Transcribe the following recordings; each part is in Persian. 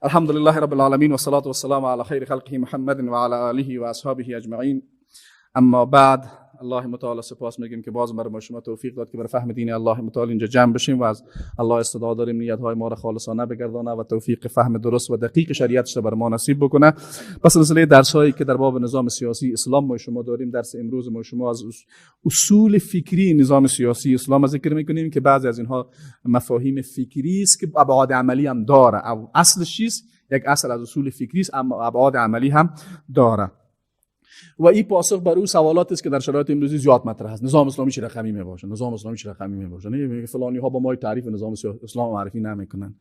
الحمد لله رب العالمین و صلاة و السلام علی خیر خلقه محمد و علی آله و اصحابه اجمعین. اما بعد، الله متعال سپاس میگیم که باز بر ما شما توفیق داد که بر فهم دین الله متعال اینجا جمع بشیم و از الله استدعا داریم نیت‌های ما را خالصانه بگردانه و توفیق فهم درست و دقیق شریعتش را بر ما نصیب بکنه. پس سلسله درس‌هایی که در باب نظام سیاسی اسلام ما شما داریم، درس امروز ما شما از اصول فکری نظام سیاسی اسلام ذکر میکنیم که بعضی از اینها مفاهیم فکری است که ابعاد عملی هم داره. اصلش چیست؟ یک اصل از اصول فکری است اما ابعاد عملی هم داره. و این پاسخ بر او سوالات است که در شرایط امروزی زیاد مطرح است. نظام اسلامی چه رقمی می باشه؟ نظام اسلامی چه رقمی می باشه؟ نه فلانی ها با ما تعریف نظام اسلام معرفی نمیکنن.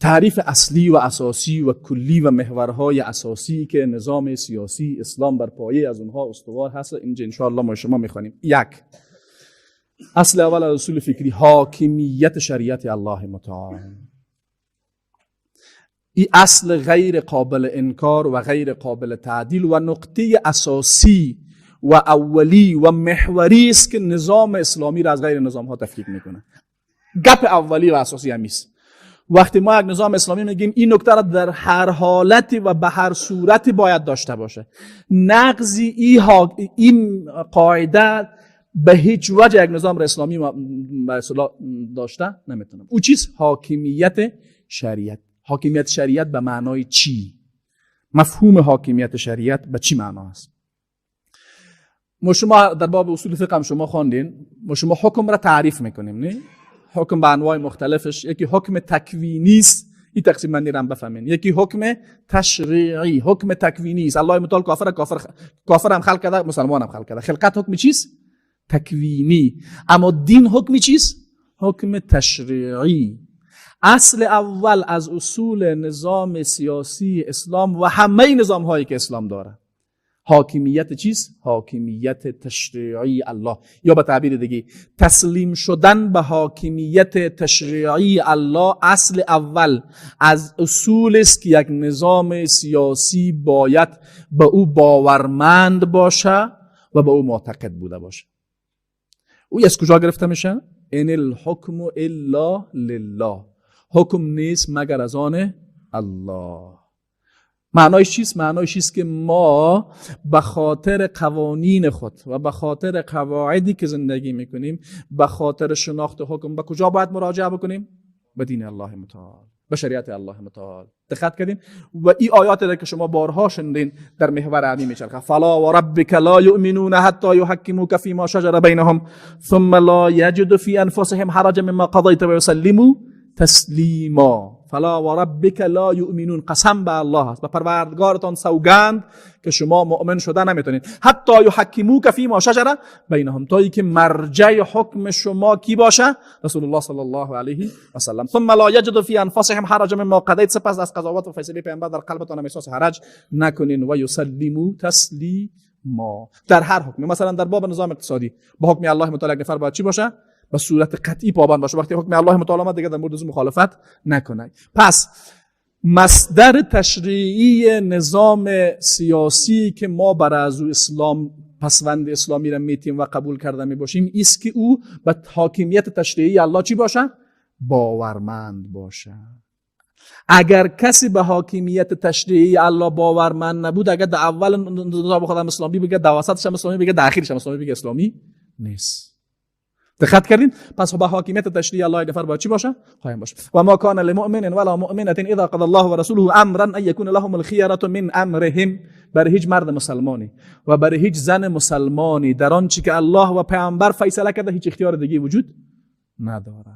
تعریف اصلی و اساسی و کلی و محورهای اساسی که نظام سیاسی اسلام بر پایه از اونها استوار هست اینجا ان شاء الله ما شما میخوانیم. یک، اصل اول از اصول فکری حاکمیت شریعت الله متعال. این اصل غیر قابل انکار و غیر قابل تعدیل و نقطه اساسی و اولی و محوری است که نظام اسلامی را از غیر نظام ها تفکیک میکنه. گپ اولی و اساسی همیست. وقتی ما یک نظام اسلامی میگیم این نکته را در هر حالتی و به هر صورتی باید داشته باشه. نقض این قاعده به هیچ وجه یک نظام اسلامی به اصطلاح داشته نمیتونه. او چیز حاکمیت شریعت. حاکمیت شریعت به معنای چی؟ مفهوم حاکمیت شریعت به چی معنا است؟ ما شما در باب اصول فقه هم شما خواندین، ما شما حکم را تعریف میکنیم، نه؟ حکم به انواع مختلفش، یکی حکم تکوینی است، این تقسیم بندی را هم بفهمین. یکی حکم تشریعی، حکم تکوینی است. الله متعال کافر هم خلق کرده، مسلمان هم خلق کرده. خلقت حکم چیست؟ تکوینی. اما دین حکم چیست؟ حکم تشریعی. اصل اول از اصول نظام سیاسی اسلام و همه نظام هایی که اسلام داره حاکمیت چیست؟ حاکمیت تشریعی الله، یا به تعبیر دیگه تسلیم شدن به حاکمیت تشریعی الله اصل اول از اصول است که یک نظام سیاسی باید به او باورمند باشه و به او معتقد بوده باشه. او از کجا گرفته میشه؟ ان الحکم الا لله. حکم نیست مگر از آن الله. معنایش چیست؟ معنایش چیست که ما به خاطر قوانین خود و به خاطر قواعدی که زندگی میکنیم، به خاطر شناخت حکم به کجا باید مراجعه بکنیم؟ به دین الله متعال، به شریعت الله متعال. دقت کردین؟ و این آیات را که شما بارها شنیدین در محور عمی میچرخه. فلا و ربک لا یؤمنون حتی یحکموک فیما شجر بینهم ثم لا یجدوا فی انفسهم حرجا مما قضیت و یسلموا تسلیما. فلا و ربک لا یؤمنون، قسم به الله است، به پروردگارتان سوگند که شما مؤمن شده نمیتونید حتی یحکموک فیما شجر بینهم، تا اینکه مرجع حکم شما کی باشه؟ رسول الله صلی الله علیه و سلم. ثم لا یجدوا فی انفسهم حرجا مما قضیت، سپس از قضاوت و فیصله پیامبر در قلبتان احساس حرج نکنین. و یسلموا تسلیما. در هر حکم، مثلا در باب نظام اقتصادی با حکم الله متعال یک نفر باید چی باشه؟ به صورت قطعی پابند باشه. وقتی حکم الله متعال آمد دیگه در مورد مخالفت نکنه. پس مصدر تشریعی نظام سیاسی که ما بر از او اسلام پسوند اسلامی را میتیم و قبول کرده می باشیم ایست که او به حاکمیت تشریعی الله چی باشه؟ باورمند باشه. اگر کسی به حاکمیت تشریعی الله باورمند نبود، اگر در اول نظام خودم اسلامی بگه، در وسطش هم اسلامی بگه، در اخیرش هم اسلامی بگه، اسلامی نیست. دقت کردین؟ پس به حاکمیت تشریعی الله نفر باید چی باشه؟ قایم باشه. و ما کان لمؤمن ولا مؤمنه اذا قضى الله ورسوله امرا ان يكون لهم الخيره من امرهم. برای هیچ مرد مسلمانی و برای هیچ زن مسلمانی در آنچه که الله و پیامبر فیصله کرده هیچ اختیار دیگه وجود نداره.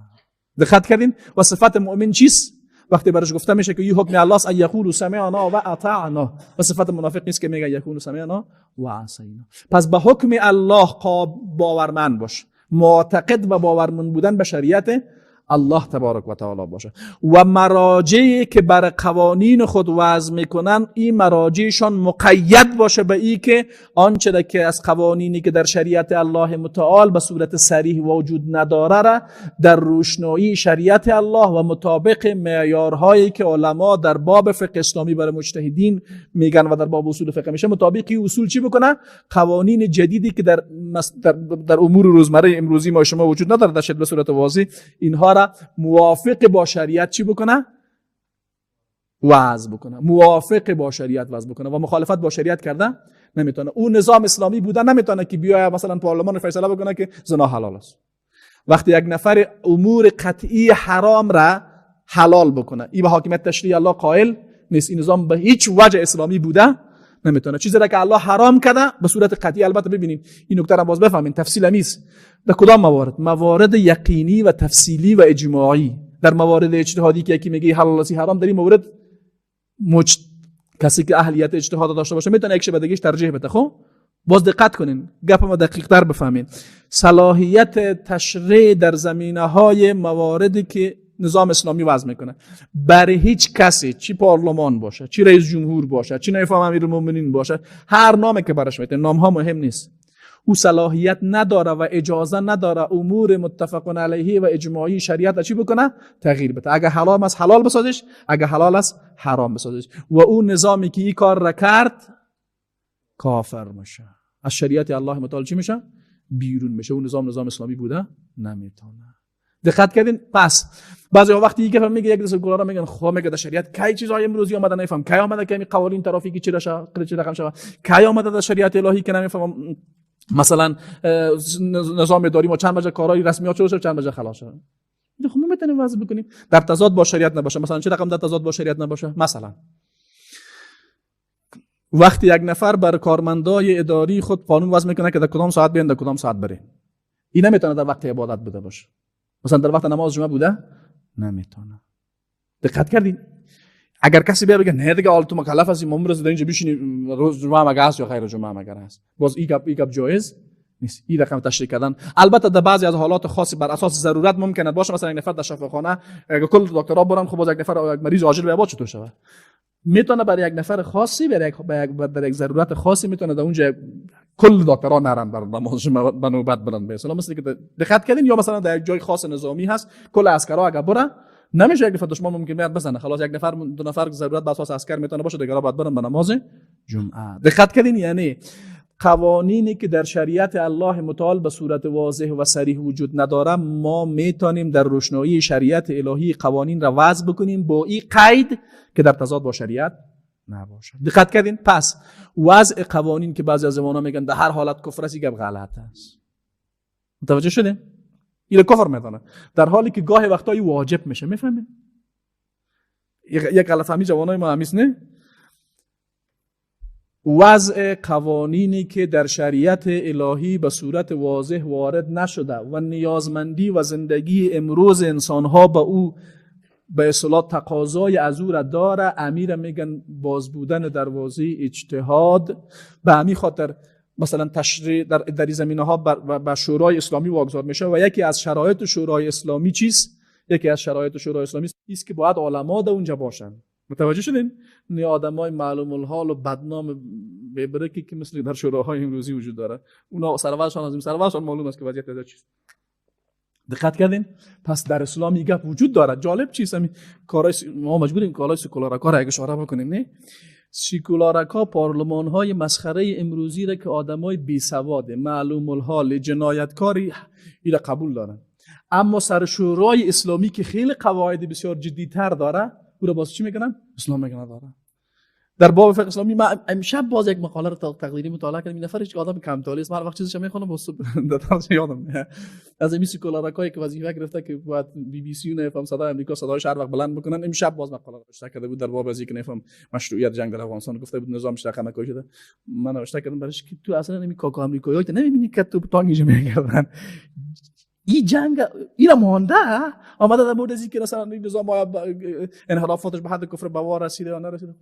دقت کردین؟ و صفت مؤمن چیست؟ وقتی برش گفته میشه که این حکم الله است، ان یقولوا سمعنا و اطعنا. و صفت منافق نیست که میگه یکونوا سمعنا و عصینا. پس به حکم الله باورمند باش، معتقد و باورمند بودن به شریعت الله تبارک و تعالی باشه. و مراجعی که بر قوانین خود وضع میکنن این مراجعشان مقید باشه به ای که آنچه که از قوانینی که در شریعت الله متعال به صورت صریح وجود نداره را در روشنایی شریعت الله و مطابق معیارهایی که علما در باب فقه اسلامی برای مجتهدین میگن و در باب اصول فقه میشه، مطابق اصول چی بکنه؟ قوانین جدیدی که در امور روزمره امروزی ما شما وجود نداره در به صورت واضح، اینها را موافق با شریعت چی بکنه؟ وضع بکنه، موافق با شریعت وضع بکنه و مخالفت با شریعت کرده نمیتونه. او نظام اسلامی بوده نمیتونه که بیاید مثلا پارلمان فیصله بکنه که زنا حلال است. وقتی یک نفر امور قطعی حرام را حلال بکنه، این به حاکمیت تشریع الله قائل نیست. این نظام به هیچ وجه اسلامی بوده نمیتونه. چیزی را که الله حرام کرده به صورت قطعی، البته ببینید این نکته را باز بفهمین، تفصیل نیست. در کدام موارد؟ موارد یقینی و تفصیلی و اجماعی. در موارد اجتهادی که یکی میگه حلال است حرام، در این مورد کسی که اهلیت اجتهاد داشته باشه میتونه یک شبه دیگهش ترجیح بده. خب باز دقت کنین، گپ ما دقیق تر بفهمین. صلاحیت تشریع در زمینه های مواردی که نظام اسلامی وضع میکنه برای هیچ کسی، چی پارلمان باشه، چی رئیس جمهور باشه، چی نایب امیرالمومنین باشه، هر نامی که براش میته، نام ها مهم نیست، او صلاحیت نداره و اجازه نداره امور متفق علیه و اجماعی شریعت چی بکنه؟ تغییر بده. اگه حرام است حلال بسازش، اگه حلال است حرام بسازش. و اون نظامی که این کار را کرد کافر میشه، از شریعت الله متعال چی میشه؟ بیرون میشه. اون نظام نظام اسلامی بوده نمیتونه. دقت کردین؟ پس بعضی وقتی یکی میگه، یک دسته گلارا میگن خب میگه در شریعت کی چیزای امروزی آمده نمیفهم، کی آمده که قوانین ترافیکی چی رشه چه رقم شوه، کی آمده در شریعت الهی که نمیفهم مثلا نظام اداری ما چند بجه کارهای رسمی ها چند بجه خلاص شد. خب ما میتونیم وضع بکنیم در تضاد با شریعت نباشه. مثلا چه رقم در تضاد با شریعت نباشه؟ مثلا وقتی یک نفر بر کارمندای اداری خود قانون وضع میکنه که در کدام ساعت بیان در کدام ساعت بره، این نمیتونه در وقت عبادت بوده باشه. مثلا در وقت نماز جمعه بوده نمیتونه. دقت کردین؟ اگر کسی بیا بگه نه دیگه حالا تو مکلف هستی، ما امروز در اینجا بشینی روز جمعه مگه هست یا غیر جمعه مگر هست، باز این گپ جایز نیست. این رقم تشریح کردن البته در بعضی از حالات خاصی بر اساس ضرورت ممکنه باشه. مثلا یک نفر در شفاخانه اگه کل دکترا برن، خب باز یک نفر یک مریض عاجل بیاد چطور شود؟ میتونه برای یک نفر خاصی، برای یک ضرورت خاصی میتونه در اونجا کل دکترا نرن بر نماز جمعه به نوبت برن. مثلا مثل که دقت کردین، یا مثلا در یک جای خاص نظامی هست کل عسکرها اگه برن نمیشه یک نفر دشمن ممکن بیاد بزنه، خلاص یک نفر دو نفر ضرورت بر اساس عسکر میتونه باشه، دیگرا باید برن به نماز جمعه. دقت کردین؟ یعنی قوانینی که در شریعت الله متعال به صورت واضح و صریح وجود نداره، ما میتونیم در روشنایی شریعت الهی قوانین را وضع بکنیم با این قید که در تضاد با شریعت نباشه. دقت کردین؟ پس وضع قوانین که بعضی از زمانا میگن در هر حالت کفر است، گپ غلط است. متوجه شدین؟ این کفر میدانه، در حالی که گاهی وقتایی واجب میشه. میفهمین؟ یک غلط فهمی جوانای ما همیس نه؟ وضع قوانینی که در شریعت الهی به صورت واضح وارد نشده و نیازمندی و زندگی امروز انسانها به او به اصطلاح تقاضای از او را داره، امیر میگن باز بودن دروازه اجتهاد. به همین خاطر مثلا تشریع در این زمینه ها به شورای اسلامی واگذار میشه و یکی از شرایط شورای اسلامی چیست؟ یکی از شرایط شورای اسلامی است که باید علما در اونجا باشن. متوجه شدین؟ نه آدمای معلوم الحال و بدنام ببرکی که مثل در شوراهای امروزی وجود داره، اونا سرورشان از این سرورشان معلوم است که وضعیت از چیست. دقت کردین؟ پس در اسلام این گپ وجود داره. جالب چیست؟ همین کارای ما مجبوریم کارای سکولارکا را اشاره بکنیم. نه سکولارکا پارلمان های مسخره امروزی را که آدمای بی سواد معلوم الحال جنایتکاری اینا قبول دارن، اما سر شورای اسلامی که خیلی قواعد بسیار جدی تر داره، او را باز چی میکنن؟ اسلام میگن داره. در باب فقه اسلامی من امشب باز یک مقاله رو تقریری مطالعه کردم. این نفر هیچ آدم کم طالع است، من هر وقت چیزش میخونم باز در یادم میاد. از این سکولارکایی که وظیفه گرفته که باید بی بی سی و نفهم صدای امریکا صدایش هر وقت بلند بکنن، امشب باز مقاله رو نوشته کرده بود در باب از اینکه نفهم مشروعیت جنگ در افغانستان، گفته بود نظامش رقم کاری شده. من نوشته کردم براش که تو اصلا نمی کاکا امریکایی‌ها نمیبینی که تو تانگیج میگردن این جنگ اینا مانده آمده در مورد از اینکه مثلا نظام انحرافاتش به حد کفر بوار رسیده یا نرسیده.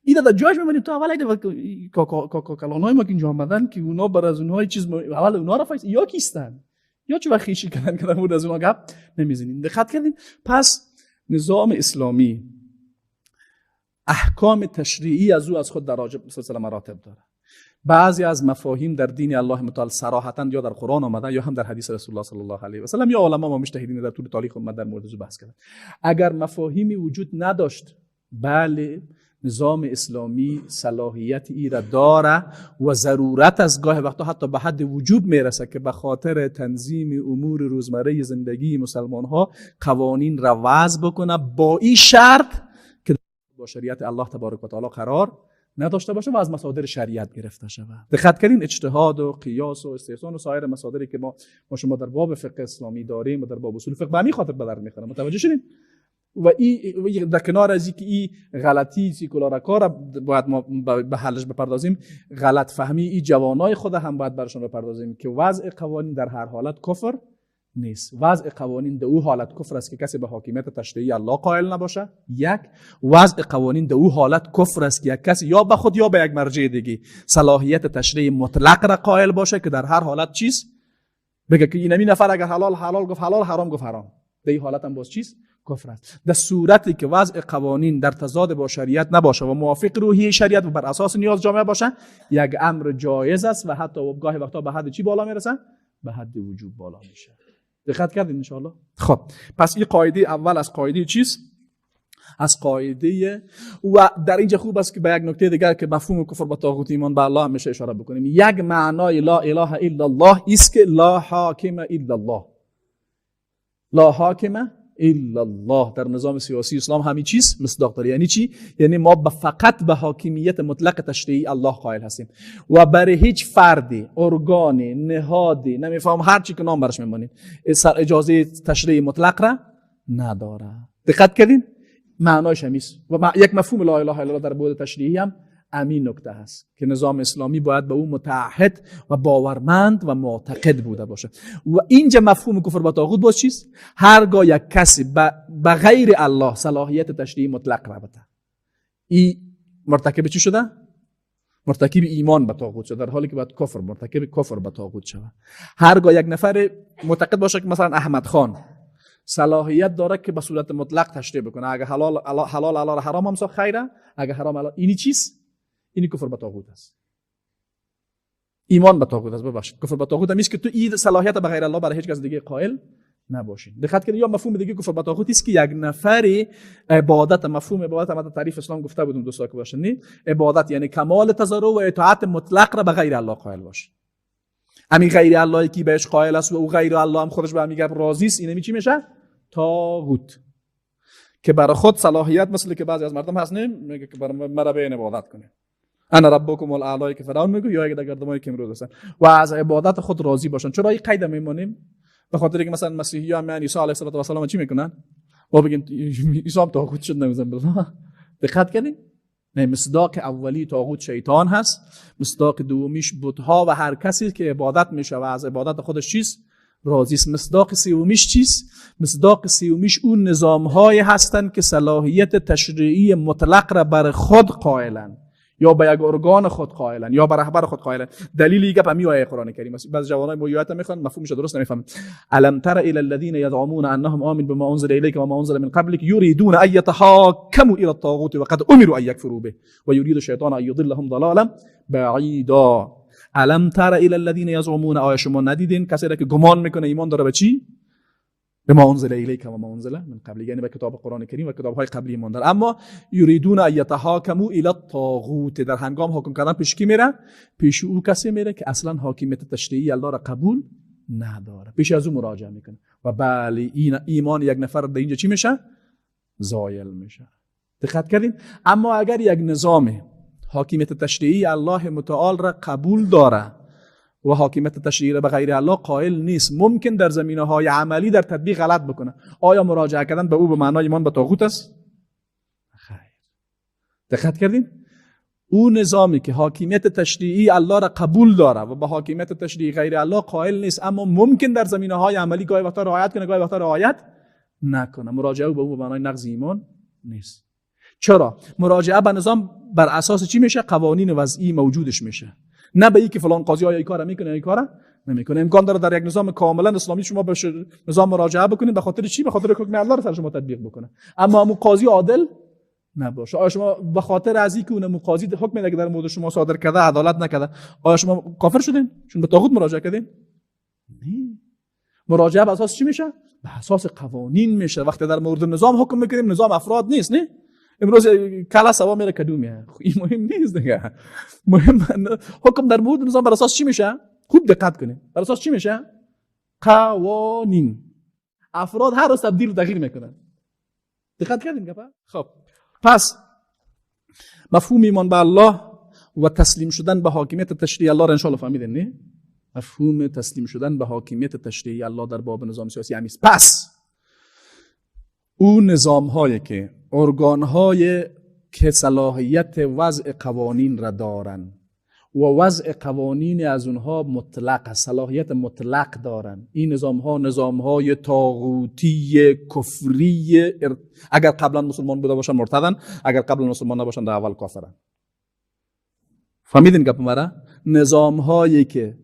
اینا در جاش می‌بینیم تو اول اگه کاکا کلانای ما که اینجا آمدن که اونا بر از اونها چیز اول اونا را فایس یا کیستن یا چه وقت کردن که در مورد از اونها گپ نمیزنیم. دقت کردین؟ پس نظام اسلامی احکام تشریعی از او از خود در راجب سلسله مراتب داره. بعضی از مفاهیم در دین الله متعال صراحتا یا در قرآن آمده یا هم در حدیث رسول الله صلی الله علیه و سلم یا علما ما مجتهدین در طول تاریخ امت در مورد او بحث کردن. اگر مفاهیمی وجود نداشت، بله نظام اسلامی صلاحیت ای را داره و ضرورت از گاه وقتا حتی به حد وجوب میرسه که به خاطر تنظیم امور روزمره زندگی مسلمان ها قوانین را وضع بکنه، با این شرط که با شریعت الله تبارک و تعالی قرار نداشته باشه و از مصادر شریعت گرفته شود. دقت کردین؟ اجتهاد و قیاس و استحسان و سایر مصادری که ما شما در باب فقه اسلامی داریم و در باب اصول فقه به همین خاطر به درد میخوره. متوجه شدین؟ و ای در کنار از اینکه این غلطی سیکولار کار باید ما به حلش بپردازیم، غلط فهمی این جوانای خود هم باید برشان بپردازیم که وضع قوانین در هر حالت کفر نیست. وضع قوانین در او حالت کفر است که کسی به حاکمیت تشریعی الله قائل نباشه. یک، وضع قوانین در او حالت کفر است که یک کسی یا به خود یا به یک مرجع دیگه صلاحیت تشریع مطلق را قائل باشه که در هر حالت چیز بگه که اینمی نفر اگر حلال حلال گفت حلال، حرام گفت حرام، در این حالت هم باز چیز کفر است. در صورتی که وضع قوانین در تضاد با شریعت نباشه و موافق روحیه شریعت و بر اساس نیاز جامعه باشه، یک امر جایز است و حتی گاهی وقتا به حد چی بالا میرسه؟ به حد وجوب بالا میشه. دقت کردین ان شاء الله؟ خب پس این قاعده اول از قاعده چیست؟ از قاعده. و در اینجا خوب است که به یک نکته دیگر که مفهوم کفر با طاغوت ایمان به الله میشه اشاره بکنیم. یک معنای لا اله الا الله است که لا حاکم الا الله. لا حاکم الا الله در نظام سیاسی اسلام همین چیز مصداق داره. یعنی چی؟ یعنی ما فقط به حاکمیت مطلق تشریعی الله قائل هستیم و برای هیچ فردی، ارگانی، نهادی، نمیفهم هر چی که نام برش میمانیم، اجازه تشریع مطلق را نداره. دقت کردین؟ معنایش همیست. و یک مفهوم لا اله الا الله در بعد تشریعی هم همین نکته هست که نظام اسلامی باید به او متعهد و باورمند و معتقد بوده باشه. و اینجا مفهوم کفر با طاغوت باز چیست؟ هرگاه یک کسی به غیر الله صلاحیت تشریعی مطلق را بده، این مرتکب چی شده؟ مرتکب ایمان به طاغوت شده، در حالی که باید کفر، مرتکب کفر به طاغوت شود. هرگاه یک نفر معتقد باشه که مثلا احمد خان صلاحیت داره که به صورت مطلق تشریع بکنه، اگه حلال حلال حلال حرام هم ساخت خیره، اگه حرام حلال، اینی چیست؟ اینی کفر به طاغوت است. ایمان به طاغوت است. ببخشید، کفر به طاغوت هم است که تو این صلاحیت به غیر الله برای هیچ کس دیگه قائل نباشی. دقت کنید. یا مفهوم دیگه کفر به طاغوت است که یک نفری عبادت، مفهوم عبادت هم تعریف اسلام گفته بودم دوستا که باشه، نه عبادت یعنی کمال تضرع و اطاعت مطلق را به غیر الله قائل باشه. همین غیر الله که بهش قائل است و او غیر الله هم خودش به همین گپ راضی است، اینمی چی میشه؟ طاغوت. که برای خود صلاحیت، مثل که بعضی از مردم هست نه میگه که برای مرا به عبادت کنه، انا ربکم الاعلی که فرعون میگه، یا اگه گردمایی که امروز هستن و از عبادت خود راضی باشن. چرا این قید میمونیم؟ به خاطر اینکه مثلا مسیحی‌ها میان عیسی علیه السلام چی میکنن؟ ما بگیم عیسی هم طاغوت شد، نمیزن بالله. دقت کردین؟ نه، مصداق اولی طاغوت شیطان هست، مصداق دومیش بت‌ها و هر کسی که عبادت میشه و از عبادت خودش چیست؟ راضی است. مصداق سومیش چیست؟ مصداق سومیش اون نظام‌های هستند که صلاحیت تشریعی مطلق را بر خود قائلن، یا به یک ارگان خود قائلن، یا به رهبر خود قائلن. دلیل این گپ همی آیه قرآن کریم است. بعض جوانای مویات میخوان مفهومش درست نمیفهمن. الم تر الی الذین یزعمون انهم آمنوا بما انزل الیک و ما انزل من قبلک یریدون ان یتحاکموا الی الطاغوت وقد امروا ان یکفروا به و یرید الشیطان ان یضلهم ضلالا بعیدا. الم تر الی الذین یزعمون، آیا شما ندیدین کسی را که گمان میکنه ایمان داره به چی؟ به ما انزل الیک و ما انزل من قبل، یعنی به کتاب قرآن کریم و کتاب‌های قبلی ایمان داره، اما یریدون ان یتحاکموا الی الطاغوت، در هنگام حکم کردن پیش کی میره؟ پیش او کسی میره که اصلا حاکمیت تشریعی الله را قبول نداره، پیش از او مراجعه میکنه و بله این ایمان یک نفر در اینجا چی میشه؟ زایل میشه. دقت کردین؟ اما اگر یک نظام حاکمیت تشریعی الله متعال را قبول داره و حاکمیت تشریعی را به غیر الله قائل نیست، ممکن در زمینه‌های عملی در تطبیق غلط بکنه. آیا مراجعه کردن به او به معنای ایمان به طاغوت است؟ خیر. دقت کردین؟ او نظامی که حاکمیت تشریعی الله را قبول داره و به حاکمیت تشریعی غیر الله قائل نیست، اما ممکن در زمینه‌های عملی گاهی وقتا رعایت کنه، گاهی وقتا رعایت نکنه، مراجعه به او به معنای نقض ایمان نیست. چرا؟ مراجعه به نظام بر اساس چی میشه؟ قوانین وضعی موجودش میشه، نه به اینکه فلان قاضی آیا این کارو میکنه یا این کارو نمیکنه. امکان داره در یک نظام کاملا اسلامی شما به نظام مراجعه بکنید، به خاطر چی؟ به خاطر حکم الله رو سر شما تطبیق بکنه، اما همون قاضی عادل نباشه. آیا شما به خاطر از اینکه اون قاضی حکم که در مورد شما صادر کرده عدالت نکرده، آیا شما کافر شدین چون به طاغوت مراجعه کردین؟ نه. مراجعه به اساس چی میشه؟ به اساس قوانین میشه. وقتی در مورد نظام حکم میکنیم، نظام افراد نیست، نه؟ امروز کلا سوا میره کدومیه، این مهم نیست دیگه. مهم حکم در مورد نظام بر اساس چی میشه؟ خوب دقت کنید، بر اساس چی میشه؟ قوانین. افراد هر روز تبدیل و تغییر میکنن. دقت کردین گپا؟ خب پس مفهوم ایمان به الله و تسلیم شدن به حاکمیت تشریعی الله را ان شاء الله فهمیدین، نه؟ مفهوم تسلیم شدن به حاکمیت تشریعی الله در باب نظام سیاسی همی است. پس او نظام هایی که ارگان های که صلاحیت وضع قوانین را دارن و وضع قوانین از اونها مطلق، صلاحیت مطلق دارن، این نظام ها نظام های طاغوتی کفری، اگر قبلا مسلمان بوده باشن مرتدن، اگر قبلا مسلمان نباشن در اول کافرن. فهمیدین گپ مرا؟ نظام هایی که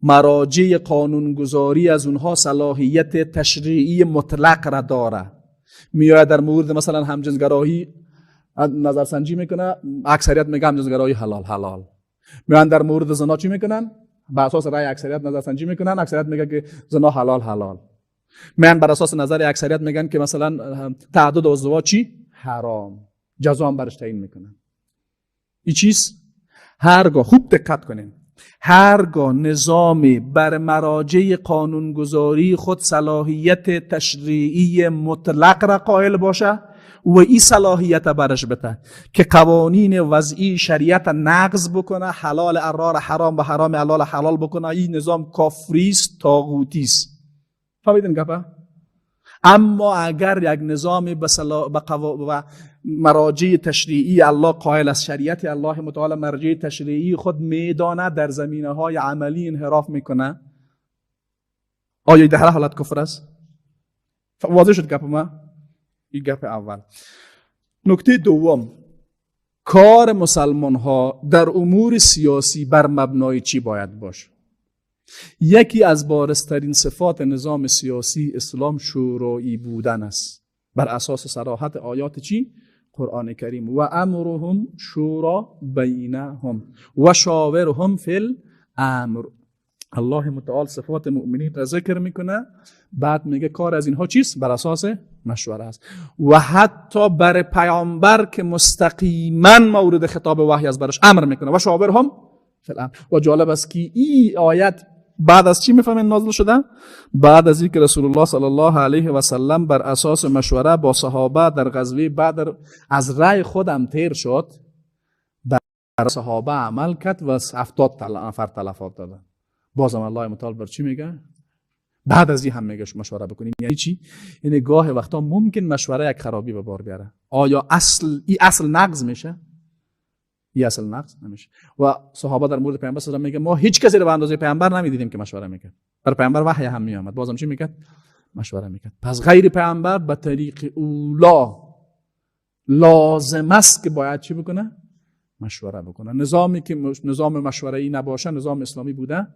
مراجع قانونگذاری از اونها صلاحیت تشریعی مطلق را داره، میاد در مورد مثلا همجنسگرایی نظرسنجی میکنه، اکثریت میگه همجنسگرایی حلال حلال. میان در مورد زنا چی میکنن؟ بر اساس رأی اکثریت نظرسنجی میکنن، اکثریت میگه که زنا حلال حلال. میان بر اساس نظر اکثریت میگن که مثلا تعدد ازدواج چی؟ حرام، جزا هم برش تعیین میکنن. این چیز هرگاه خوب دقت کنین، هرگاه نظامی بر مراجع قانونگذاری خود صلاحیت تشریعی مطلق را قائل باشه و این صلاحیت برش بده که قوانین وضعی شریعت نقض بکنه، حلال ارار حرام و حرام حلال حلال بکنه، این نظام کافریست، طاغوتیست. فهمیدین گپه؟ اما اگر یک نظام به مراجع تشریعی الله قائل از شریعت الله متعال مرجع تشریعی خود میدانه، در زمینه های عملی انحراف میکنه، آیا در هر حالت کفر است؟ واضح شد گپ ما؟ این گپ اول. نکته دوم، کار مسلمان ها در امور سیاسی بر مبنای چی باید باشه؟ یکی از بارزترین صفات نظام سیاسی اسلام شورایی بودن است، بر اساس صراحت آیات چی؟ قرآن کریم. و امرهم شورا بینهم و شاورهم فی الامر. الله متعال صفات مؤمنین را ذکر میکنه، بعد میگه کار از اینها چیست؟ بر اساس مشوره است. و حتی بر پیامبر که مستقیما مورد خطاب وحی از برش امر میکنه، و شاورهم فی الامر. و جالب است که این آیت بعد از چی میفهمین نازل شده؟ بعد از اینکه رسول الله صلی الله علیه و سلم بر اساس مشوره با صحابه در غزوه بدر از رأی خودم تیر شد، بر صحابه عمل کرد و 70 نفر تلفات دادن. بازم الله متعال بر چی میگه؟ بعد از این هم میگه مشوره بکنیم. یعنی چی؟ یعنی گاه وقتا ممکن مشوره یک خرابی به بار بیاره. آیا اصل این اصل نقض میشه؟ این اصل نقض نمیشه. و صحابه در مورد پیامبر صلی الله علیه و میگه ما هیچ کسی رو به اندازه پیامبر نمیدیدیم که مشوره میکرد. بر پیامبر وحی هم میآمد، بازم چی میکرد؟ مشوره میکرد. پس غیر پیامبر به طریق اولا لازم است که باید چی بکنه؟ مشوره بکنه. نظامی که نظام مشوره ای نباشه نظام اسلامی بوده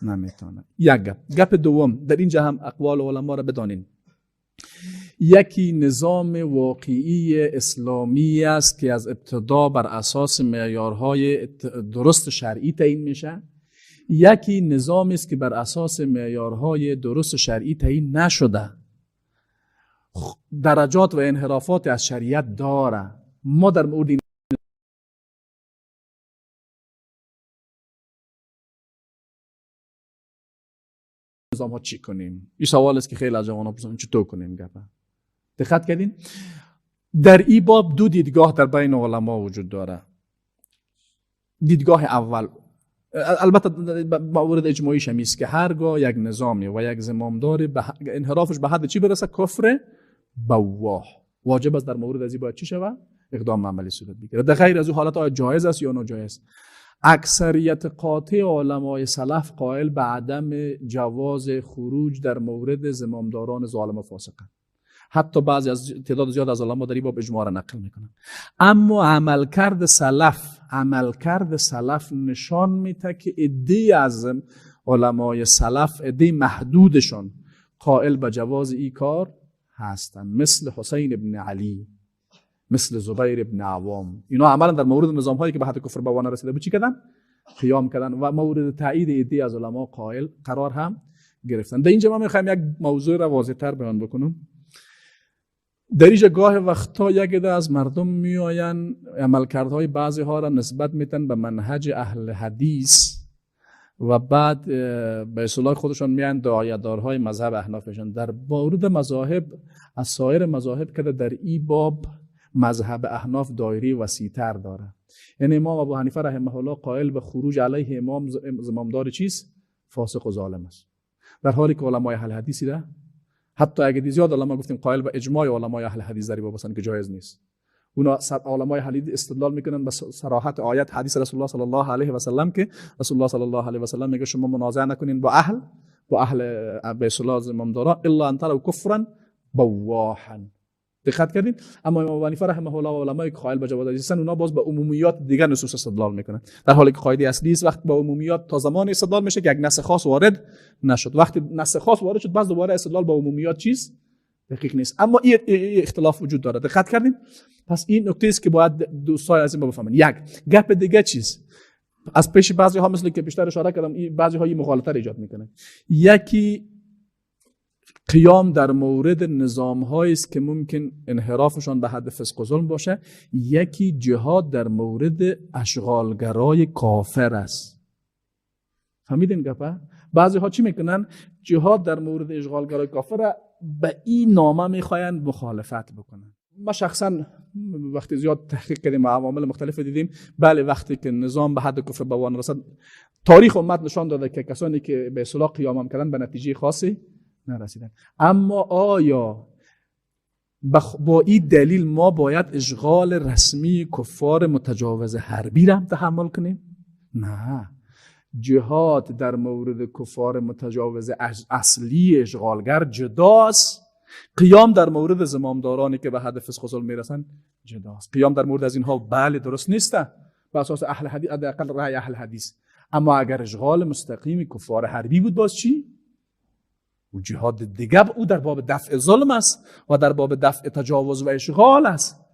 نمیتونه. یک گپ. گپ دوم، در اینجا هم اقوال علما را بدانین. یکی نظام واقعی اسلامی است که از ابتدا بر اساس معیارهای درست شرعی تعیین میشه. یکی نظامی است که بر اساس معیارهای درست شرعی تعیین نشده، درجات و انحرافات از شریعت داره. ما در مورد این نظام ها چی کنیم؟ این سوال است که خیلی از جوان‌ها پرسیدن چطور کنیم گپه. دقت کردین؟ در این باب دو دیدگاه در بین علما وجود داره. دیدگاه اول، البته مورد اجماعیش هم است که هرگاه یک نظامی و یک زمامداری به انحرافش به حد چی برسه؟ کفر بواه، واجب است در مورد از این باید چی شود؟ اقدام عملی صورت بگیره. در غیر از او حالت آیا جایز است یا ناجایز؟ اکثریت قاطع علمای سلف قائل به عدم جواز خروج در مورد زمامداران ظالم و فاسقند. حتی بعضی از تعداد زیاد از علما در این باب اجماع را نقل میکنن. اما عملکرد سلف نشان میده که عده‌ای از علمای سلف، عده محدودشان قائل به جواز این کار هستند، مثل حسین ابن علی، مثل زبیر ابن عوام. اینا عملا در مورد نظام هایی که به حد کفر بوانه رسیده بود چی کردن؟ قیام کردن و مورد تایید عده از علما قائل قرار هم گرفتن. در اینجا ما میخوایم یک موضوع را واضح تر بیان بکنم. در اینجا گاه وقتا یک عده از مردم میآیند عملکردهای بعضی ها را نسبت میتن به منهج اهل حدیث و بعد به اصطلاح خودشان میان دعایتدارهای مذهب احناف میشن. در مورد مذاهب از سایر مذاهب که در این باب مذهب احناف دایره وسیع‌تر داره. یعنی امام ابو حنیفه رحمه الله قائل به خروج علیه امام زمامدار چیز فاسق و ظالم است، در حالی که علمای اهل حدیثی ده حتی اگه زیاد علما گفتیم قائل به اجماع علمای اهل حدیث در باب که جایز نیست. اونا علمای حدیث استدلال میکنن به صراحت آیت حدیث رسول الله صلی الله علیه و سلم که رسول الله صلی الله علیه و سلم میگه شما منازعه نکنین با اهل به اصطلاح زمامدارا الا ان تروا کفرا بواحا. دقت کردین؟ اما امام ابو حنیفه رحمه الله و علمای که قائل به جواز هستن اونا باز به عمومیات دیگر نصوص استدلال میکنن، در حالی که قاعده اصلی است وقت با عمومیات تا زمان استدلال میشه که یک نص خاص وارد نشد. وقتی نص خاص وارد شد باز دوباره استدلال با عمومیات چیز دقیق نیست. اما این اختلاف وجود داره. دقت کردین؟ پس این نکته است که باید دوستای از این بفهمن. یک گپ دیگه چیز از پیش بعضی ها مثل که بیشتر اشاره کردم، بعضی ها این مغالطه ایجاد میکنن. یکی قیام در مورد نظام هایی است که ممکن انحرافشان به حد فسق و ظلم باشه. یکی جهاد در مورد اشغالگرای کافر است. فهمیدین گپه؟ بعضی ها چی میکنن؟ جهاد در مورد اشغالگرای کافر به این نامه میخواین مخالفت بکنن. ما شخصا وقتی زیاد تحقیق کردیم و عوامل مختلف دیدیم، بله وقتی که نظام به حد کفر بوان رسد، تاریخ امت نشان داده که کسانی که به اصطلاح قیام هم کردن به نتیجه خاصی نرسیدن. اما آیا با این دلیل ما باید اشغال رسمی کفار متجاوز حربی را هم تحمل کنیم؟ نه. جهاد در مورد کفار متجاوز اصلی اشغالگر جداست، قیام در مورد زمامدارانی که به حد فسق و ظلم میرسن جداست. قیام در مورد از اینها بله درست نیست به اساس اهل حدیث، حداقل رأی اهل حدیث. اما اگر اشغال مستقیم کفار حربی بود باز چی؟ او جهاد دیگه او در باب دفع ظلم است و در باب دفع تجاوز و اشغال است.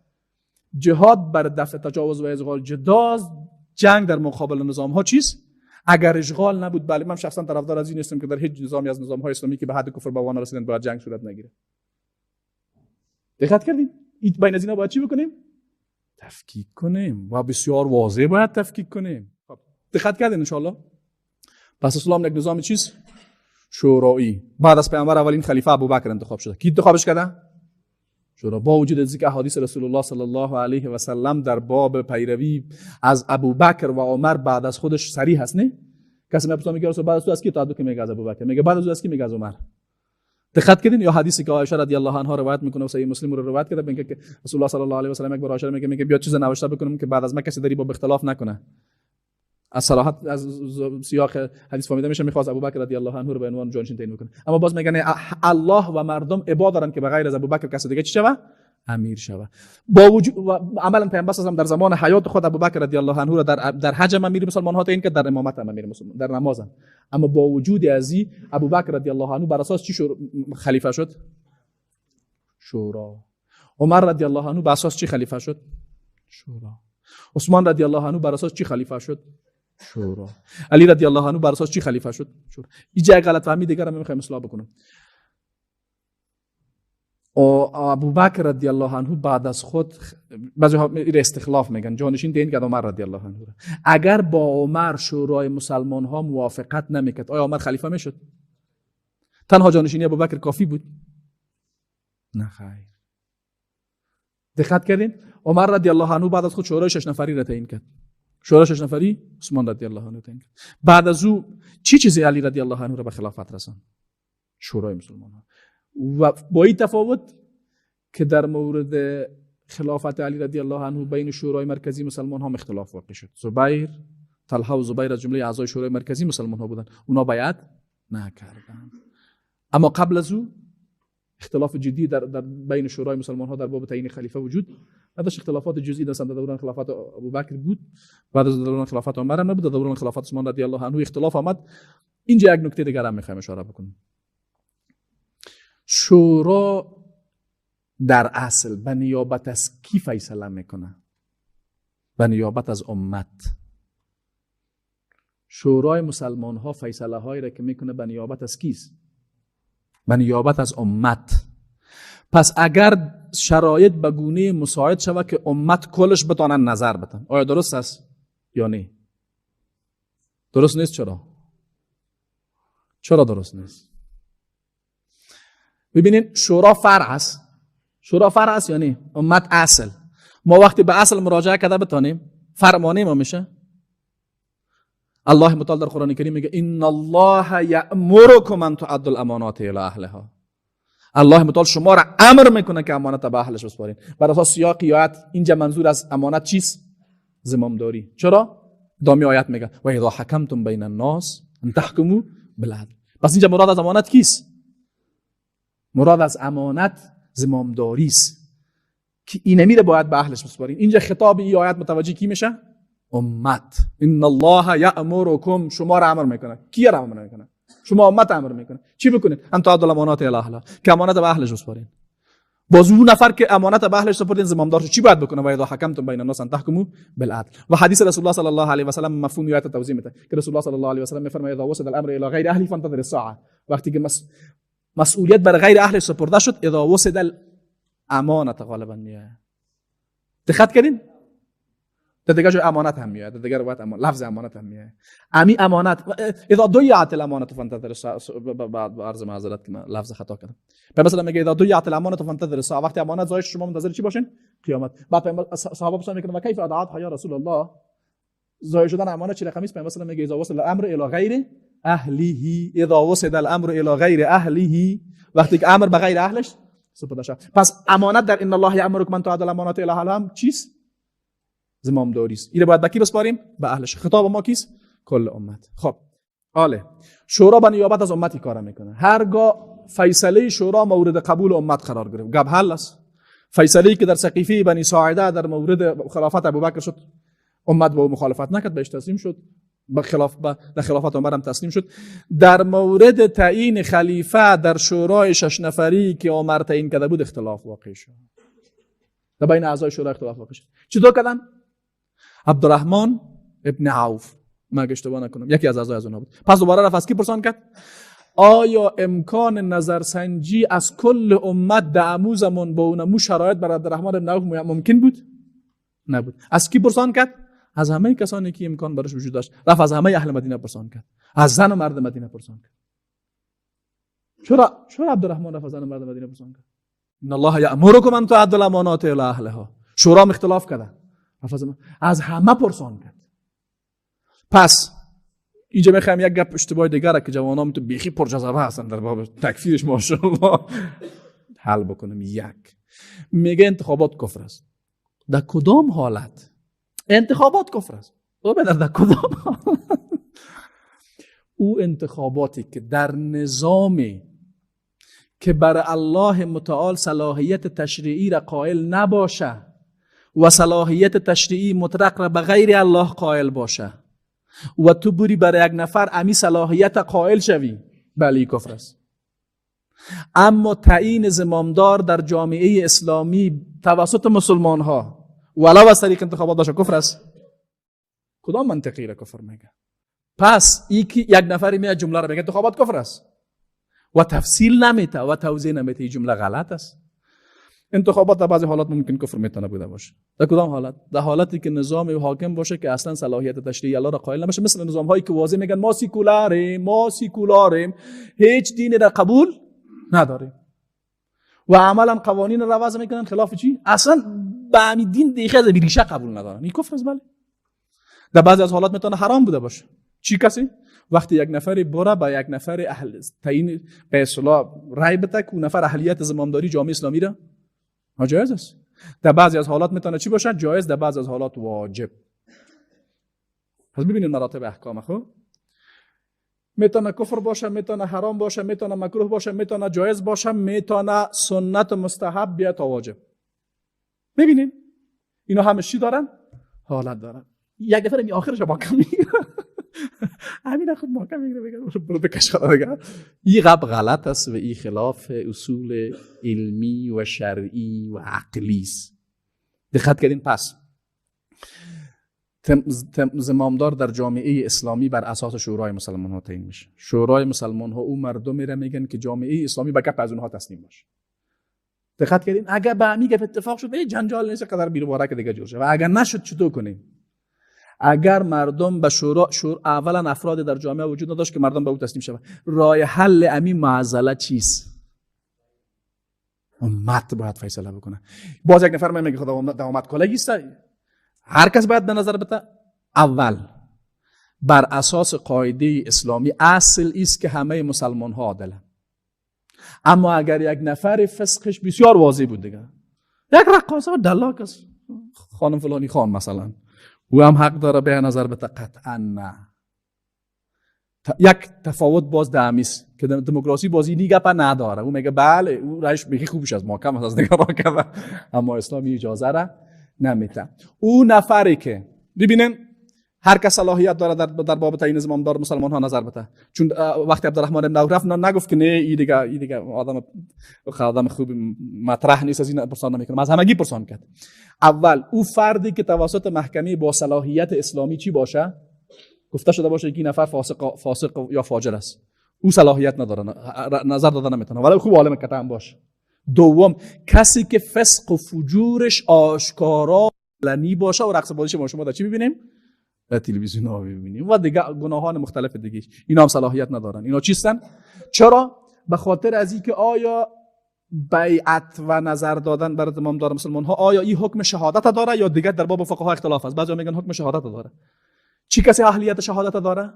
جهاد بر دفع تجاوز و اشغال جداست، جنگ در مقابل نظام ها چیست؟ اگر اشغال نبود، بله من شخصا طرفدار از این نیستم که در هیچ نظامی از نظام های اسلامی که به حد کفر بوان رسیدن باید جنگ صورت نگیره. دقت کردین؟ این بین از اینا باید چی بکنیم؟ تفکیک کنیم و بسیار واضح باید تفکیک کنیم. دقت کردین ان شاء الله؟ پس اسلام یک نظام چیست؟ شورایی. بعد از پیامبر اولین خلیفه ابوبکر انتخاب شده. کی انتخابش کرده؟ شورا. با وجود اینکه احادیث رسول الله صلی الله علیه و سلم در باب پیروی از ابوبکر و عمر بعد از خودش صریح هست، نه؟ کسی میپرسه میگه رسول بعد از تو از کی اطاعت بکنی؟ میگه از ابوبکر. میگه بعد از تو از کی؟ میگه از عمر. دقت کردین؟ یا حدیثی که عایشه رضی الله عنها روایت میکنه و صحیح مسلم رو روایت کرده، میگه که رسول الله صلی الله علیه و سلم یک بار عایشه میگه بیا چیز نوشته بکنم که بعد از من کسی دری با اختلاف نکنه. از صراحت از سیاق حدیث فهمیده میشه میخواست ابوبکر رضی الله عنه رو به عنوان جانشین تعیین بکنه. اما باز میگن الله و مردم ابا دارن که به غیر از ابوبکر کسی دیگه چی شوه؟ امیر شوه. با وجود عملا پیامبر صلی الله علیه و در زمان حیات خود ابوبکر رضی الله عنه رو در حج امیر مسلمان ها تعیین کرد، در امامت امیر مسلمان، در نماز. اما با وجود از این ابوبکر رضی الله عنه بر اساس چی خلیفه شد؟ شورا. عمر رضی الله عنه بر اساس چی خلیفه شد؟ شورا. عثمان رضی الله عنه بر اساس چی خلیفه شد؟ شورا. علی رضی الله عنه بر اساس چی خلیفه شد؟ شورا. اینجا غلط فهمی دیگر هم میخوایم اصلاح بکنم. ابوبکر رضی الله عنه بعد از خود بعضی ها استخلاف میگن، جانشین تعیین کرد عمر رضی الله عنه. اگر با عمر شورای مسلمان ها موافقت نمیکرد، آیا عمر خلیفه میشد؟ تنها جانشینی ابوبکر کافی بود؟ نه خیر. دقت کردین؟ عمر رضی الله عنه بعد از خود شورای 6 نفری را تعیین کرد. شورای 6 نفری عثمان رضی الله عنه تعیین کرد. بعد از او چی چیزی علی رضی الله عنه را به خلافت رساند؟ شورای مسلمان ها. و با این تفاوت که در مورد خلافت علی رضی الله عنه بین شورای مرکزی مسلمان ها اختلاف واقع شد. زبیر، طلحه و زبیر از جمله اعضای شورای مرکزی مسلمان ها بودن، اونا بیعت نکردند. اما قبل از او اختلاف جدی در بین شورای مسلمان ها در باب تعیین خلیفه وجود نداشت. اختلافات جزئی در دوران خلافت ابوبکر بود، بعد از دوران خلافت عمر هم نبود، در دوران خلافت عثمان رضی الله عنه اختلاف آمد. اینجا یک نکته دیگر هم میخوایم اشاره بکنم. شورا در اصل به نیابت از کی فیصله میکنه؟ به نیابت از امت. شورای مسلمان ها فیصله هایی را که میکنه به نیابت از کیست؟ به نیابت از امت. پس اگر شرایط به گونه مساعد شود که امت کلش بتانن نظر بدن، آیا درست است یا نه؟ درست نیست. چرا؟ چرا درست نیست؟ ببینین شورا فرع است. شورا فرع است یعنی امت اصل. ما وقتی به اصل مراجعه کرده بتانیم فرمانه ما میشه. الله متعال در قرآن کریم میگه ان الله یأمرکم ان تؤدوا الامانات الی اهلها. الله متعال شما را امر میکنه که امانت به اهلش بسپارین. بر اساس سیاق آیت اینجا منظور از امانت چیست؟ زمامداری. چرا؟ دامی آیت میگه و اذا حکمتم بین الناس ان تحکموا بالعدل. پس اینجا مراد از امانت کیست؟ مراد از امانت زمامداری است که اینمی را باید به اهلش بسپارین. اینجا خطاب این آیت متوجه کی میشه؟ امت. ان الله یأمرکم، شما را امر میکنه. کی را امر میکنه؟ شما امت امر میکنه. چی بکنید؟ ان تؤدوا الامانات الی اهلها، که امانت به اهلش بسپارین. باز اون نفر که امانت به اهلش سپردین زمامدار چی باید بکنه؟ و اذا حکمتم بین الناس ان تحکموا بالعدل. و حدیث رسول الله صلی الله علیه و سلم مفهوم آیت توضیح میده که رسول الله صلی الله علیه و سلم میفرماید اذا وسد الامر الی غیر اهله فانتظر الساعه. وقتی که مسئولیت بر غیر اهلش سپرده شد، اذا وسد الامانه غالبا میاد. دقت کردین؟ در دیگه جای امانت هم میاد، در دیگه روایت لفظ امانت هم میاد. امی امانت اذا ضيعت الامانه فانتظر الساعه. بعد عرض معذرت که من لفظ خطا کردم. مثلا میگه اذا ضيعت الامانه فانتظر الساعه، وقتی امانت ضایع شما منتظر چی باشین؟ قیامت. بعد صحابه پرسیدن میکنن و کیف اضاعتها یا رسول الله؟ ضایع شدن امانت چه رقمی است؟ مثلا میگه اذا وصل الامر الى غیر اهله، اذا وصل الامر الى غیر اهله، وقتی که امر به غیر اهلش سپرده شد. پس امانت در ان الله یامرکم ان تؤدوا الامانات الی اهلها چیست؟ زمامداری است. اینو باید به کی بسپاریم؟ به اهلش. خطاب ما کیست؟ کل امت. خب آله شورا به نیابت از امتی کار میکنه. هرگاه فیصله شورا مورد قبول امت قرار گرفت، گپ حل است. فیصله که در سقیفه بنی ساعده در مورد خلافت ابوبکر شد، امت با او مخالفت نکرد، بهش تسلیم شد. به خلاف در خلافت عمر هم تسلیم شد. در مورد تعیین خلیفه در شورای 6 نفری که عمر تعیین کرده بود اختلاف واقع شد. در بین اعضای شورا اختلاف واقع شد. چطور کردن؟ عبدالرحمن ابن عوف، من اگه اشتباه نکنم یکی از اعضای از اونها بود. پس دوباره رفت از کی پرسان کرد؟ آیا امکان نظرسنجی از کل امت در امو زمان با اونمو شرایط بر عبدالرحمن ابن عوف ممکن بود؟ نبود. از کی پرسان کرد؟ از همه کسانی که امکان براش وجود داشت. رفت از همه اهل مدینه پرسان کرد، از زن و مرد مدینه پرسان کرد. چرا عبدالرحمن رفت از زن و مرد مدینه پرسان کرد؟ ان الله یامرکم ان تؤدوا الامانات الی اهلها. شورا اختلاف کردن، از همه پرسان کرد. پس اینجا میخوایم یک گپ اشتباه دیگر که جوانان تو بیخی پرجذبه هستن در باب تکفیرش ماشاءالله حل بکنم. یک میگه انتخابات کفر است. در کدام حالت انتخابات کفر است؟ در کدام حالت؟ او انتخاباتی که در نظامی که بر الله متعال صلاحیت تشریعی را قائل نباشه و صلاحیت تشریعی مطلق را به غیر الله قائل باشه و تو بری برای یک نفر امی صلاحیت قائل شوی، بله کفر است. اما تعیین زمامدار در جامعه اسلامی توسط مسلمان ها ولو از طریق انتخابات باشه کفر است. کدام منطقی را کفر میگه؟ پس ای که یک نفری میاد جمله را میگه انتخابات کفر است و تفصیل نمیته و توضیح نمیته، این جمله غلط است. انتخابات در بعضی حالات ممکن کفر میتونه بوده باشه. در کدام حالت؟ در حالتی که نظام حاکم باشه که اصلا صلاحیت تشریعی الله را قائل نباشه، مثل نظام هایی که واضح میگن ما سیکولاریم، ما سیکولاریم، هیچ دینی را قبول نداریم و عملا قوانین را وضع میکنن خلاف چی؟ اصلا به همین دین دیگه ریشه قبول ندارن. این کفر است. بله در بعضی از حالات میتونه حرام بوده باشه. چی کسی؟ وقتی یک نفری بره با یک نفر اهل تعیین به اصطلاح رای بده که نفر اهلیت زمامداری جامعه اسلامی را جایز است. در بعضی از حالات میتونه چی باشه؟ جایز، در بعضی از حالات واجب. پس ببینید مراتب احکام. خب میتونه کفر باشه، میتونه حرام باشه، میتونه مکروه باشه، میتونه جایز باشه، میتونه سنت و مستحب بیا تا واجب. ببینید اینا همه چی دارن؟ حالت دارن. یک نفر می آخرش با کم میگیره، همین خود ما کم میگیره، میگه برو بکش خدا بگه. این غب غلط است و این خلاف اصول علمی و شرعی و عقلی است. دقت کردین؟ پس زمامدار در جامعه اسلامی بر اساس شورای مسلمان ها تعیین میشه. شورای مسلمان ها او مردمی را میگن که جامعه اسلامی به گپ از اونها تسلیم باشه. دقت کردین؟ اگر به همین گپ اتفاق شد به جنجال نیست، قدر بیروبارک دیگه جور شه. و اگر نشد چطور کنیم؟ اگر مردم به شورا اولا افراد در جامعه وجود نداشت که مردم به او تسلیم شوند، راه حل امی معضله چیست؟ امت باید فیصله بکنه. باز یک نفر میگه خدا امت کلگی است، هر کس باید به نظر بده. اول بر اساس قاعده اسلامی اصل است که همه مسلمان ها عادلند. اما اگر یک نفر فسقش بسیار واضح بود دیگه، یک رقاصه و دلاک است، خانم فلانی خان مثلا، او هم حق داره به نظر بده؟ قطعا نه. یک تفاوت باز دمیس که دموکراسی بازی نیگه پا نداره. او میگه بله، او رایش میگه خوبش از ما کم از نگاه کرده، اما اسلامی اجازه را نمیده. او نفری که ببینن هر کس صلاحیت داره در باب تعیین زمامدار مسلمان ها نظر بده. چون وقتی عبدالرحمن ابن عوف رفت نگفت که نه ای دیگه آدم خوب مطرح نیست، از این پرسان نمیکنم، از همگی پرسان کرد. اول او فردی که توسط محکمه با صلاحیت اسلامی چی باشه، گفته شده باشه که این نفر فاسق یا فاجر است، او صلاحیت نداره، نظر داده نمیتونه، ولی خوب عالم کته هم باشه. دوم کسی که فسق و فجورش آشکارا علنی باشه و رقص بازیش ما شما در چی میبینیم؟ در تلویزیون ها میبینیم و دیگه گناهان مختلف دیگه، اینا هم صلاحیت ندارن. اینا چیستن؟ چرا؟ به خاطر از اینکه آیا بیعت و نظر دادن بر زمامدار مسلمان ها آیا این حکم شهادت داره یا دیگه در باب فقها اختلاف است. بعضیا میگن حکم شهادت داره. چی کسی اهلیت شهادت داره؟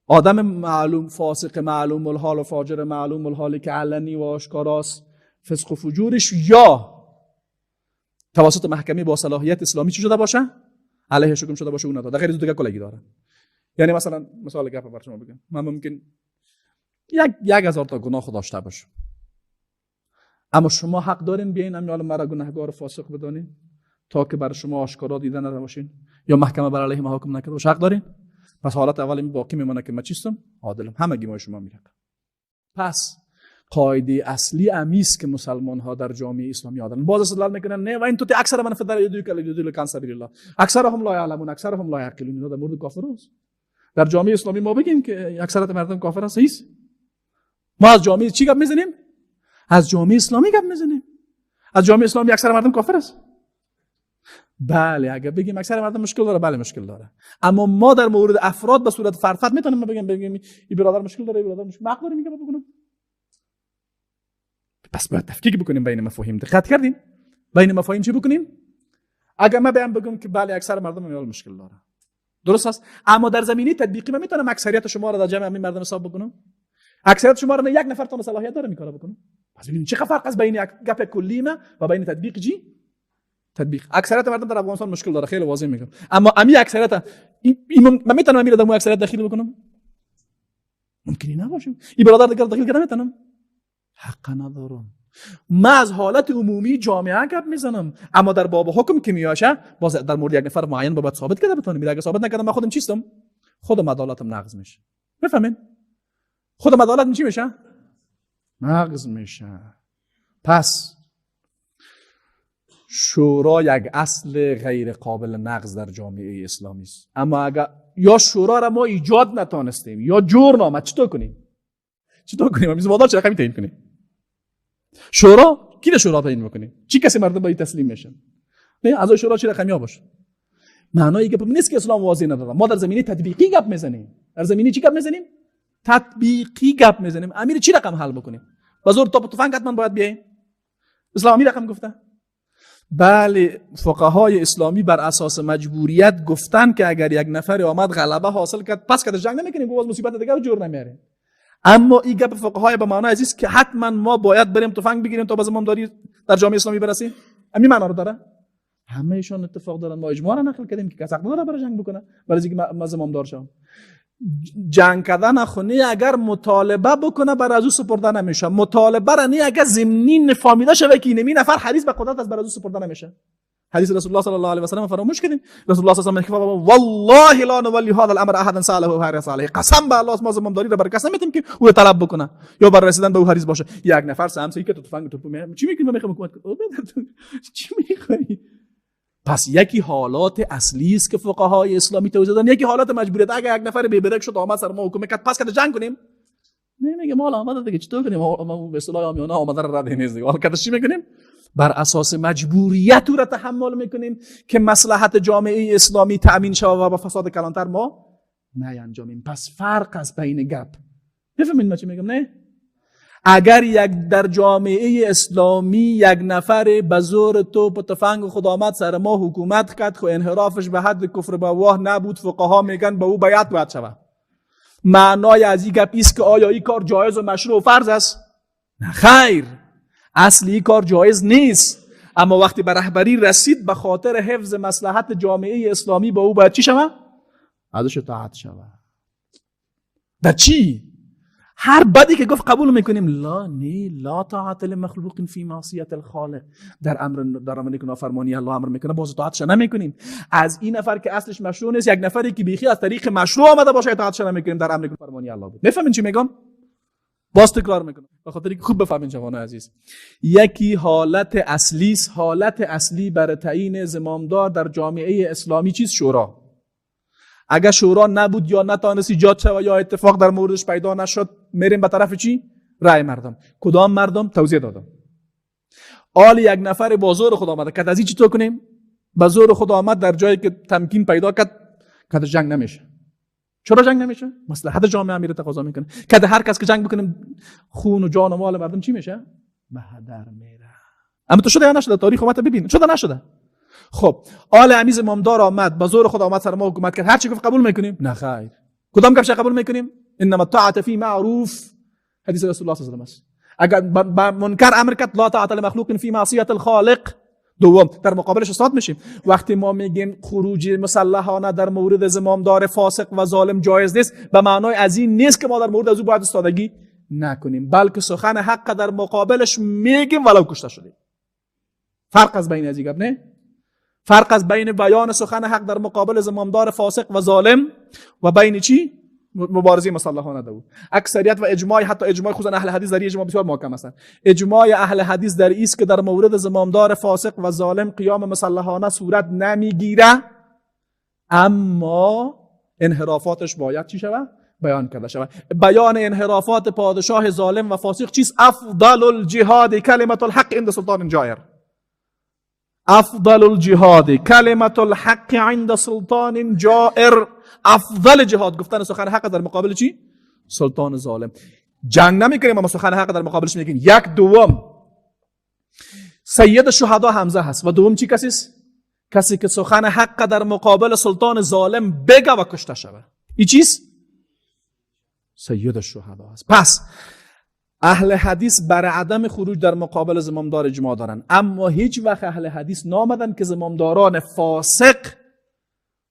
آدم معلوم فاسق معلوم الحال و فاجر معلوم الحالی که علنی و آشکاراست فسق و فجورش، یا توسط محکمه با صلاحیت اسلامی چی شده باشه؟ علیه حکم شده باشه، اون نداره. غیر از دیگه کلگی داره. یعنی مثلا مثال گپ بر شما بگم، من ممکن 1000 تا گناه داشته باشم، اما شما حق دارین بیاین امیال مرا گناهگار و فاسق بدانین تا که بر شما آشکارا دیده نباشین یا محکمه بر علیه ما حکم نکرده باشه. حق دارین؟ پس حالت اول این باقی میمونه که من چیستم؟ عادلم، همگی ما شما میرقم. پس قاعده اصلی امیست که مسلمان ها در جامعه اسلامی عادلن. باز استدلال میکنن نه و این تو اکثر من فدر یدل کان سبیل الله، اکثرهم لا یعلمون، اکثرهم لا یعقلون. اینا در مورد کافر است. در جامعه اسلامی ما بگیم که اکثریت مردم کافر هست؟ هیچ. ما از جامعه چی گپ میزنیم؟ از جامعه اسلامی گپ میزنیم. از جامعه اسلامی اکثر مردم کافر است. بله اگه بگیم اکثر مردم مشکل داره، بله مشکل داره، اما ما در مورد افراد به صورت فرد میتونیم ما بگیم این برادر مشکل داره، این برادر مشکل، حق داره میگه بکنم. پس باید تفکیک بکنیم بین مفاهیم. دقت کردین؟ بین مفاهیم چی بکنیم؟ اگه من بیام بگم که بله اکثر مردم میال مشکل داره، درست است، اما در زمینه تطبیقی من میتونم اکثریت شما را در جمع همین مردم حساب بکنم؟ اکثریت شما را یک نفر تا صلاحیت داره میکاره بکنم. پس ببینیم چه فرق است بین گپ کلی ما و بین تطبیق جی تطبیق. اکثریت مردم در افغانستان مشکل داره، خیلی واضح میگم، اما امی اکثریت من میتونم امی را در اکثریت داخل بکنم؟ ممکنی نباشه. این برادر دیگر داخل کردن میتونم؟ حق ندارم. من از حالت عمومی جامعه گپ میزنم، اما در باب حکم که میاشه باز در مورد یک نفر معین باید ثابت کرده بتونم. اگه ثابت نکردم من خودم چیستم؟ خودم عدالتم نقض میشه. میفهمین؟ خودم عدالتم چی میشه؟ نقض میشه. پس شورا یک اصل غیر قابل نقض در جامعه اسلامی است. اما اگر یا شورا را ما ایجاد نتانستیم یا جور نامد، چطور کنیم؟ چطور کنیم؟ همین زمادار چه رقمی تعیین کنیم؟ شورا کی ده شورا تعیین میکنیم؟ چی کسی مردم باید تسلیم میشن؟ نه اعضای شورا چه رقمی ها باشه؟ معنای گپ نیست که اسلام واضح نداره. ما در زمینه تطبیقی گپ میزنیم. در زمینه چی گپ میزنیم؟ تطبیقی گپ میزنیم. امیر چی رقم حل بکنیم؟ با زور توپ تفنگ حتما باید بیاین؟ اسلام رقم گفته؟ بله، فقهای اسلامی بر اساس مجبوریت گفتن که اگر یک نفر آمد غلبه حاصل کرد پس که جنگ نمیکنیم، باز مصیبت دیگه رو جور نمیاریم. اما این گپ فقهای به معنای عزیز که حتما ما باید بریم تفنگ بگیریم تا به زمامداری در جامعه اسلامی برسیم، همین معنا رو داره. همه ایشان اتفاق دارن. ما اجماع را نقل کردیم که کس حق نداره برای جنگ بکنه، برای اینکه ما زمامدار شم. جنگ کردن خونه اگر مطالبه بکنه بر از او سپرده نمیشه. مطالبه را نه اگر ضمنی نفهمیده شوه که اینمی نفر حریص به قدرت است، بر از او سپرده نمیشه. حدیث رسول الله صلی الله علیه و سلم فراموش کردیم. رسول الله صلی الله علیه و سلم والله لا نولی هذا الامر احدا ساله حریص علیه، قسم به الله ما زمامداری را بر کس نمیتیم که او طلب بکنه یا بر رسیدن به او حریص باشه. یک نفر سمسه که تو تفنگ تو چی میکنی؟ من میخوام حکومت کنم. چی میخوای؟ پس یکی حالات اصلی است که فقهای اسلامی توضیح دادن، یکی حالات مجبوریت. اگر یک نفر بی برک شد آمد سر ما حکم کرد پس که جنگ کنیم، نه میگه مال آمده دیگه چطور کنیم؟ ما به اصطلاح عامیانه آمده را رد نیست دیگه. حالا که چی میکنیم؟ بر اساس مجبوریت او را تحمل میکنیم که مصلحت جامعه اسلامی تأمین شود و با فساد کلانتر ما نینجامیم. پس فرق از بین گپ، میفهمید ما چی میگم؟ نه اگر یک در جامعه اسلامی یک نفر به زور توپ و تفنگ خود آمد سر ما حکومت کرد، خو انحرافش به حد کفر بواه نبود، فقها میگن به او بیعت باید شود. معنای از این گپ است که آیا این کار جایز و مشروع و فرض است؟ نه خیر، اصل این کار جایز نیست. اما وقتی به رهبری رسید، به خاطر حفظ مصلحت جامعه اسلامی با او باید چی شود؟ ازش اطاعت شود. در چی؟ هر بدی که گفت قبول میکنیم؟ لا، نی، لا طاعت لمخلوق فی معصیت الخالق. در امر که نافرمانی الله امر میکنه، باز اطاعتش نمیکنیم. از این نفر که اصلش مشروع نیست، یک نفری که بیخی از طریق مشروع آمده باشه، اطاعتش نمیکنیم در امر فرمانی الله بود. میفهمین چی میگم؟ باز تکرار میکنم به خاطر که خوب بفهمین جوانای عزیز. یکی حالت اصلی است. حالت اصلی برای تعیین زمامدار در جامعه اسلامی چیز؟ شورا. اگر شورا نبود یا نتانست ایجاد شود یا اتفاق در موردش پیدا نشد، میریم به طرف چی؟ رأی مردم. کدام مردم؟ توضیح دادم. آل یک نفر با زور خود آمده که از این چطور کنیم؟ با زور خود آمد، در جایی که تمکین پیدا کرد، که جنگ نمیشه. چرا جنگ نمیشه؟ مصلحت جامعه میره تقاضا میکنه که هر کس که جنگ بکنیم، خون و جان و مال مردم چی میشه؟ به هدر میره. اما تو شده یا نشده؟ تاریخ اومد ببین، شده نشده؟ خب، آل امی زمامدار آمد، با زور خود آمد سر ما حکومت کرد، هر چی گفت قبول میکنیم؟ نه خیر. کدام گپش قبول میکنیم؟ انما الطاعه فی معروف، حدیث رسول الله صلی الله علیه و است. اگر با منکر امر کرد، لا طاعت لمخلوق فی معصیت الخالق. دوم، در مقابلش استاد میشیم. وقتی ما میگیم خروج مسلحانه در مورد زمامدار فاسق و ظالم جایز نیست، به معنای از این نیست که ما در مورد از او باید استادگی نکنیم، بلکه سخن حق در مقابلش میگیم ولو کشته شدیم. فرق از بین از این، نه، فرق از بین بیان سخن حق در مقابل زمامدار فاسق و ظالم و بین چی؟ مبارزه مسلحانه ده. اکثریت و اجماع، حتی اجماع خصوصا اهل حدیث در اجماع بسیار محکم هستند. اجماع اهل حدیث در ایست که در مورد زمامدار فاسق و ظالم قیام مسلحانه صورت نمیگیره، اما انحرافاتش باید چی شود؟ بیان کرده شود. بیان انحرافات پادشاه ظالم و فاسق چیست؟ افضل الجهاد کلمة الحق عند سلطان جائر. افضل الجهاد کلمة الحق عند سلطان جائر. افضل جهاد گفتن سخن حق در مقابل چی؟ سلطان ظالم. جنگ نمیکنیم، اما سخن حق در مقابلش میگیم. یک. دوم، سید شهدا حمزه هست و دوم چی کسی است؟ کسی که سخن حق در مقابل سلطان ظالم بگه و کشته شود، این چیز سید الشهدا است. پس اهل حدیث بر عدم خروج در مقابل زمامدار اجماع دارن، اما هیچ وقت اهل حدیث نامدن که زمامداران فاسق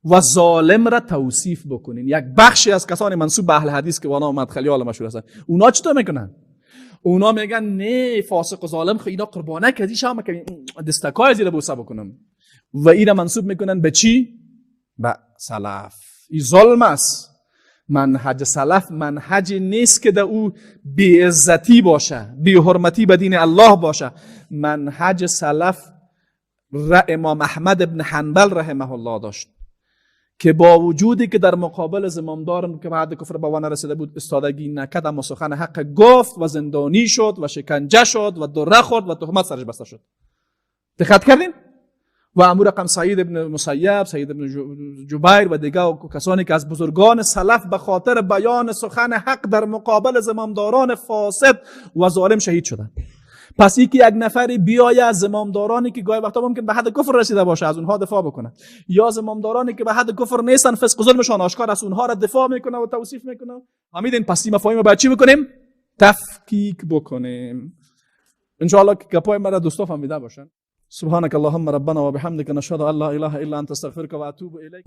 و ظالم را توصیف بکنین. یک بخشی از کسان منسوب به اهل حدیث که با نام مدخلی مشهور هستن، اونا چطور میکنن؟ اونا میگن نه، فاسق و ظالم خو اینا قربانه که از هم که دستکای زیر بوسه بکنم و اینا منسوب میکنن به چی؟ به سلف. این ظلم است. منهج سلف منهج نیست که در او بی عزتی باشه، بی حرمتی به دین الله باشه. منهج سلف را امام احمد ابن حنبل رحمه الله داشت که با وجودی که در مقابل زمامدار که بعد کفر به نرسیده بود استادگی نکرد، اما سخن حق گفت و زندانی شد و شکنجه شد و دره خورد و تهمت سرش بسته شد. دقت کردین؟ و امو رقم سعید ابن مسیب، سعید ابن جبیر و دیگه کسانی که از بزرگان سلف به خاطر بیان سخن حق در مقابل زمامداران فاسد و ظالم شهید شدند. پس یکی یک نفری بیاید از زمامدارانی که گاهی وقتا ممکن به حد کفر رسیده باشه، از اونها دفاع بکنه، یا زمامدارانی که به حد کفر نیستن، فسق و ظلمشان آشکار است، اونها را دفاع میکنه و توصیف میکنه. فهمیدین؟ پس این مفاهیم باید چی بکنیم؟ تفکیک بکنیم. ان شاء الله که گپای مرا دوستا فهمیده باشن. سبحانك اللهم ربنا وبحمدك، نشهد ان لا اله الا انت، استغفرك واتوب اليك.